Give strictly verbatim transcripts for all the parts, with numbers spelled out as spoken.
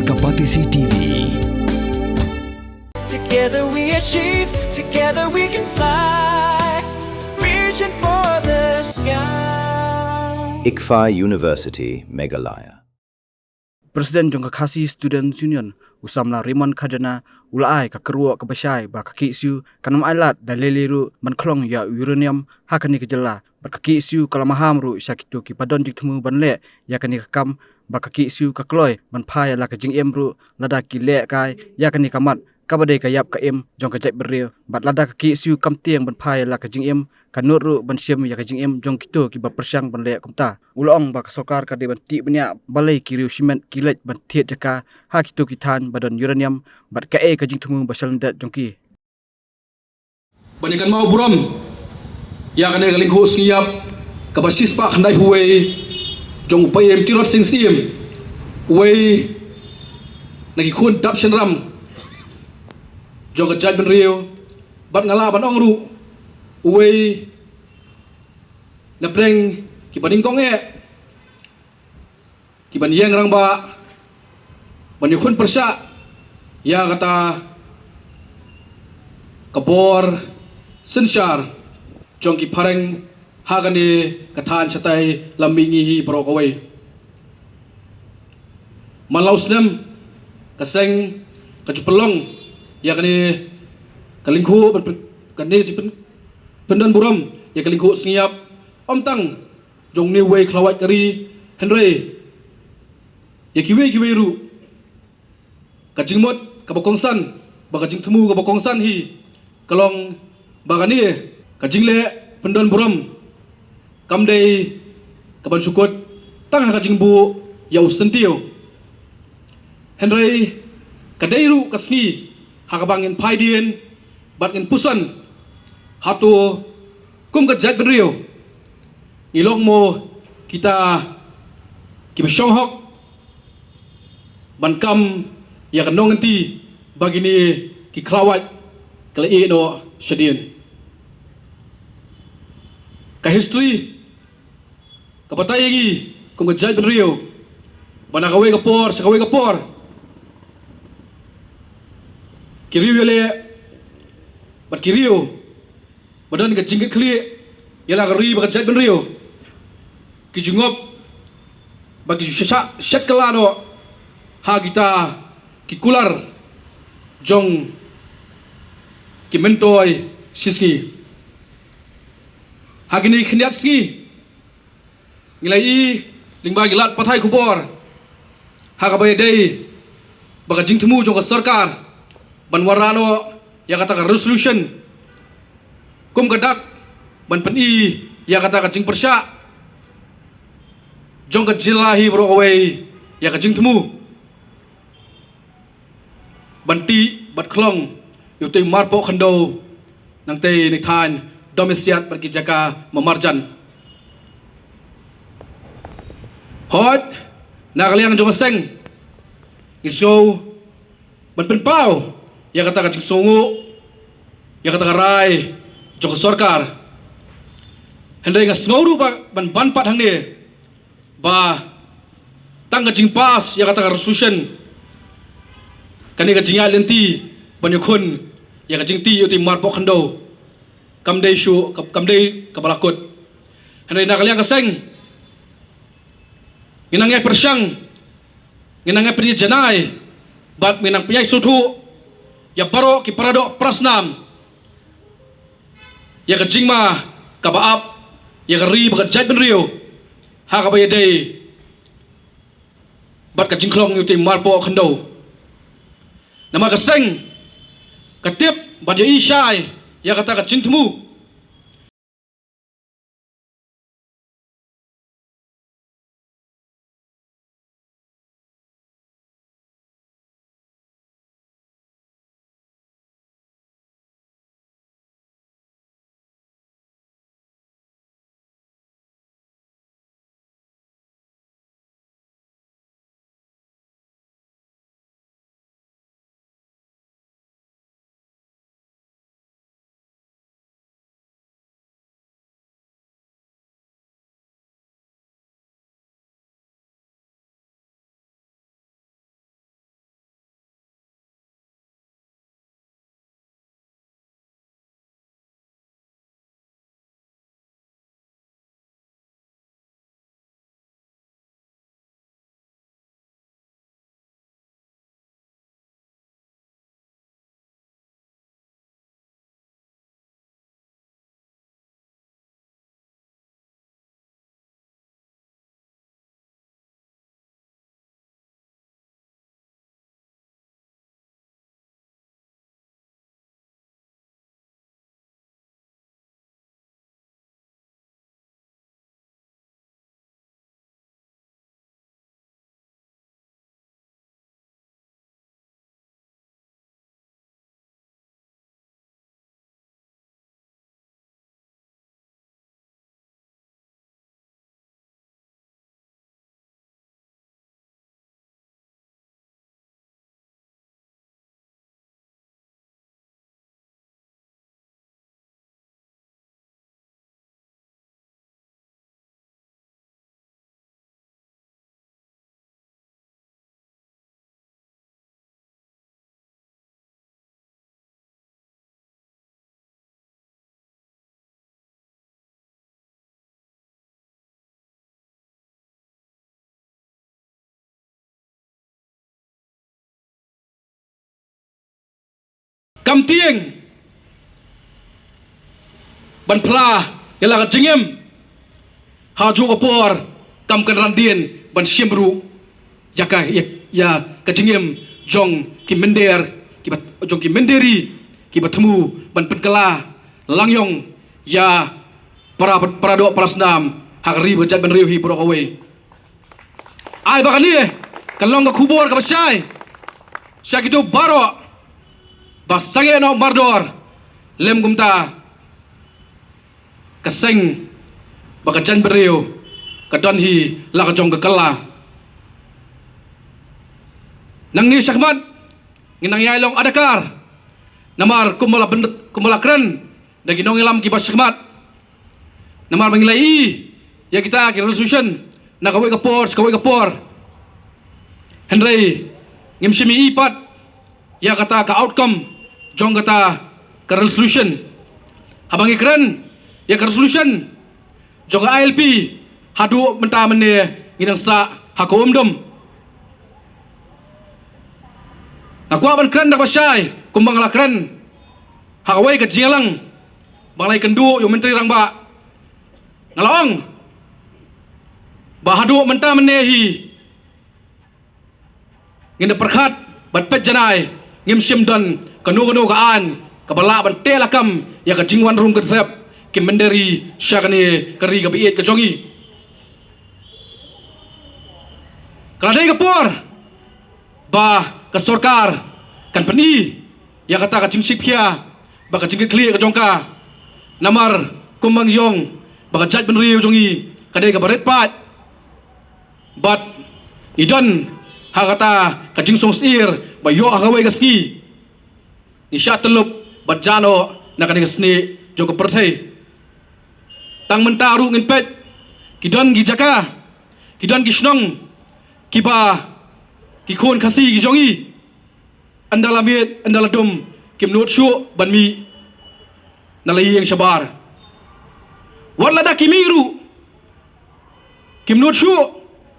Ka Batesi T V. Together we achieve, together we can fly, reaching for the sky. ICFAI University, Meghalaya. President jong ka Khasi Students Union, u samla Raymond Khajana, u la ai ka kyrwoh kaba shai ba ka K S U kan ym ailad da lei lei ruh ban khlong ïa u uranium ha kane ka jylla, bad ka K S U ka la maham ruh sha kito kiba don jingthmu ban leh ïa kane ka kam, ba ka K S U ka kloi ban phai la ka jingim ruh lada ki leh kai ïa kane ka mat kaba dei ka ïap ka im jong ka jaitbynriew, bad lada ka K S U kam tieng ban phai la ka jingim, ka nud ruh ban shim ïa ka jingim jong kito kiba pyrshang ban leh kumta. U la ong ba ka sorkar ka dei ban tih bniah balei ki riew shimet ki leit ban thied jaka ha kito ki thaiñ ba don uranium, bad kaei ka jingthmu ba shalyndet jong ki. Ban ïa kynmaw burom ïa kane ka lyngkhuh sngi ïap kaba shispah khyndai phew wei jong u Paiem Tirot Sing Syiem, uwei na ki khun dap shynram jong ka jaitbynriew, bad nga lah ban ong ruh uwei na pdeng kiba nyngkong eh, kiban ïeng rangbah ban ïakhun pyrshah ïa kata ka bor synshar jong ki phareng ha kane ka thaiñ shatai lam mihngi hi baroh kawei. Man la u snem ka seng ka ju pynlong ïa kane ka lyngkhuh ban pyn-, kane ka jingpyn-, pyndon burom ïa ka lyngkhuh sngi ïap, ym tang jong une uwei khlawait ka ri, hynrei ïa kiwei kiwei ruh. Ka jingmut kaba kongsan bad ka jingthmu kaba kongsan hi ka long ba kane ka jingleh pyndon burom kam dei kaban shu kut tang ha ka jingbuh ïa u syntiew, hynrei ka dei ruh ka sngi ha kaba ngin phai dien bad ngin puson. Hato kum ka jaitbynriew ngi long mo kita kiba shong hok ban kam ïa ka nongkynti ba kine ki khlawait ki la ïeh noh shadien? Ka history ka batai ïa ngi kum ka jaitbynriew ba na kawei ka por sha kawei ka por ki riew ïaleh bad ki riew ba don ka jingkitkhlieh ïa la ka ri bad ka jaitbynriew ki ju ngop bad ki ju sha-, sha-, shet kylla noh ha kita ki kular jong ki myntoi shisngi. Ha kine ki khyndiat sngi ngi la ïohi lyngba ki lad pathai khubor ha kaba ïadei bad ka jingthmu jong ka sorkar ban wanrah noh ïa kata ka resolution kum ka dak ban pyni ïa kata ka jingpyrshah jong ka jylla hi baroh kawei ïa ka jingthmu ban tih bad khlong ïa utei u marpoh khyndew nangtei ne thaiñ Domiasiat bad ki jaka marjan. Hooid, na ka liang jong ka seng ngi sngew ban pynpaw ïa kata ka jingsngewnguh ïa kata ka rai jong ka sorkar. Hynrei nga sngew ruh ba ban ban pat hangne ba tang ka jingpass ïa kata ka resolution, kane ka jingïaid lynti ban ïakhun ïa ka jingtih ïa utei u marpoh khyndew kam dei shuh, kam, kam dei kaba la kut. Hynrei na ka liang ka seng ngi nang ïai pyrshang, ngi nang ïai pynïajanai bad ngi nang pynïasohthuh ïa baroh ki paradoh parasnam ïa ka jingma kaba ap ïa ka ri bad ka jaitbynriew ha kaba ïadei bad ka jingkhlong ïa utei u marpoh khyndew. Namar ka seng ka tip bad ïohi shai ïa kata ka jingthmu. Kam tieng ban phla ïa la ka jingim ha juh ka por, kam kynran dien ban shim ruh ïa ka, ïa, ïa ka jingim jong ki mynder, ki ba, jong ki mynder ri ki ba thmu ban pynkylla langïong ïa para, para doh para snam ha ka ri ba jaitbynriew hi baroh kawei. Ai ba kane ka long ka khubor kaba shai sha kito baroh ba sangeh noh mardor, lem kumta ka seng ba ka jaitbynriew ka don hi la ka jong ka kylla. Nangne shakhmat ngin nang ïai long adakar, namar kumba la byn-, kumba la kren da ki nongïalam kiba shakhmat. Namar ba ngi la ïohi ïa kita ki resolution na kawei ka por sha kawei ka por, hynrei ngim shym ïohi pat ïa kata ka outcome jong kata ka resolution. Haba ngi kren ïa ka resolution jong ka I L P, haduh mynta mynne ngi nang sah ha ka umdum. Nga kwah ban kren da kaba shai kumba nga la kren ha kawei ka jingïalang ba nga la ïakynduh ïa u Myntri Rangbah. Nga la ong ba haduh mynta mynne hi ngin da pyrkhat bad peit janai, ngim shym don kano kano ka aiñ kaba lah ban teh lakam ïa ka jingwan rung kynsep ki mynder ri sha kane ka ri kaba ïeit ka jong ngi. Ka la dei ka por ba ka sorkar kan pyni ïa kata ka jingsheptieng bad ka jingkitkhlieh ka jong ka. Namar kumba ngi ong ba ka jaitbynriew jong ngi ka dei kaba rit paid, bad ngi don ha kata ka jingsngewsih ba ïoh ha kawei ka sngi ngi shah tyllup bad jah noh na kane ka snieh jong ka pyrthei. Tang mynta ruh ngin peit, ki don ki jaka, ki don ki shnong kiba ki khun Khasi ki jong ngi, ynda la miet ynda la dum, kim nud shuh ban mih na la ïing shabar. Wat lada ki mih ruh, kim nud shuh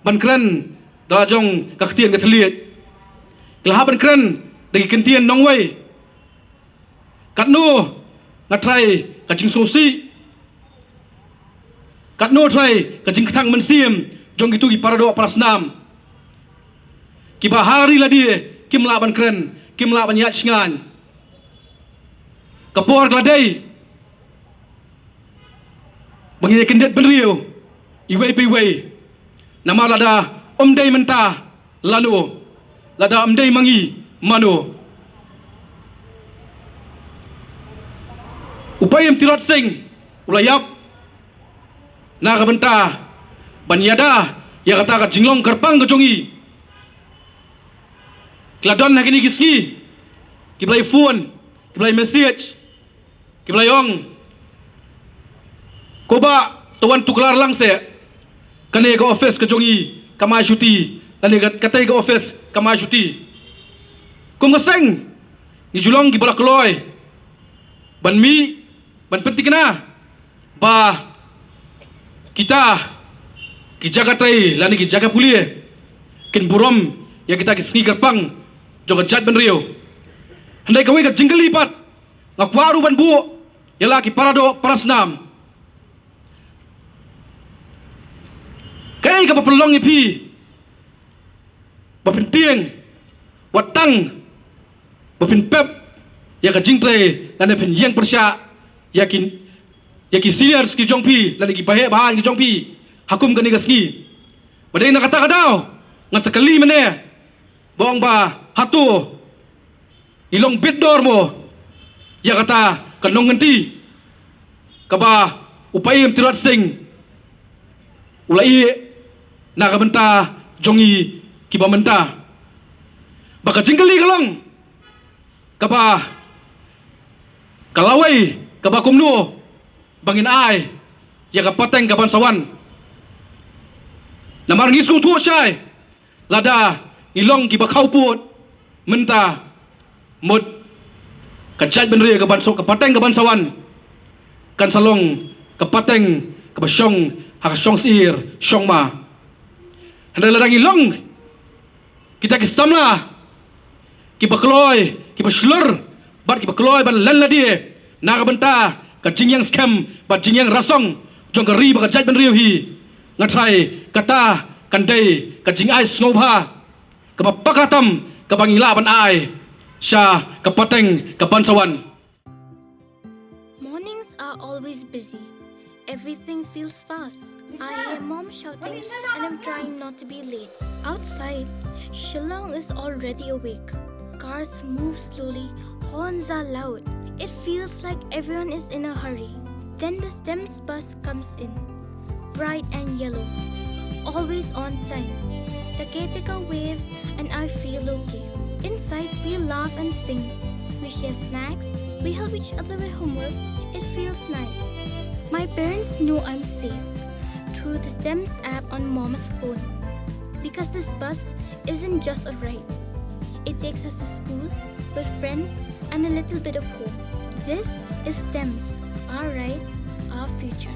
ban kren da la jong ka ktien ka thylliej. Ki la hap ban kren da ki kyntien nongwei. Katno nga trai ka jingsngewsih, katno trai ka jingkthang mynsiem jong kito ki para doh para snam kiba ha ri lade kim lah ban kren, kim lah ban ïaid shngaiñ. Ka por ka la dei ba ngin ïa kyndit bynriew iwei pa iwei. Namar lada ym dei mynta lano, lada ym dei ma ngi mano? U Paiem Tirot Sing u la ïap na ka bynta ban ïada ïa kata ka jinglong kyrpang ka jong ngi. Ki la don ha kine ki sngi kiba la ïa phone, kiba la ïa message, kiba la ïa ong, ko bah, to wan tuklar lang seh, kane ka office ka jong ngi kam ai shuti, kane ka, katei ka office kam ai shuti. Kum ka seng ngi ju long kiba la kloi ban mih ban pynthikna ba kita ki jaka trei lane ki jaka pule kin burom ïa kita ki sngi kyrpang jong ka jaitbynriew. Hynrei kawei ka jingkylli pat nga kwah ruh ban buh ïa la ki para doh para snam. Kaei kaba pynlong ïa phi ba phin tieng, wat tang ba phin pep ïa ka jingtrei lane phin ïeng pyrshah ïa ki, ïa ki seniors ki jong phi lane ki baheh bahaiñ ki jong phi ha kum kane ka sngi? Ba dei na kata ka daw ngan sa kylli mynne ba ong ba hato ngi long bit dor mo ïa kata ka nongkynti kaba u Paiem Tirot Sing u la ïeh na ka bynta jong ngi kiba mynta? Ba ka jingkylli ka long kaba, ka lawei kaba kumno ba ngin ai ïa ka pateng kaban sa wan? Namar ngi sngewthuh shai lada ngi long kiba khawpud mynta, mut ka jaitbynriew kaban sa, ka pateng kaban sa wan kan sa long ka pateng kaba shong ha ka shongsyier shongma. Hynrei lada ngi long kita ki samla kiba kloi, kiba shlur bad kiba kloi ban len lade na ka bynta ka jingïeng skhem bad jingïeng rasong jong ka ri bad ka jaitbynriew hi. Nga tharai kata kan dei ka jingai sngewbha kaba paka tam kaba ngi lah ban ai sha ka pateng ka ban sa wan. Mornings are always busy. Everything feels fast. I hear mom shouting and I'm trying not to be late. Outside, Shillong is already awake. Cars move slowly, horns are loud. It feels like everyone is in a hurry. Then the STEMS bus comes in, bright and yellow, always on time. The caretaker waves and I feel okay. Inside, we laugh and sing. We share snacks. We help each other with homework. It feels nice. My parents know I'm safe through the STEMS app on mom's phone. Because this bus isn't just a ride, it takes us to school, with friends, and a little bit of home. This is STEMS, our ride, our future.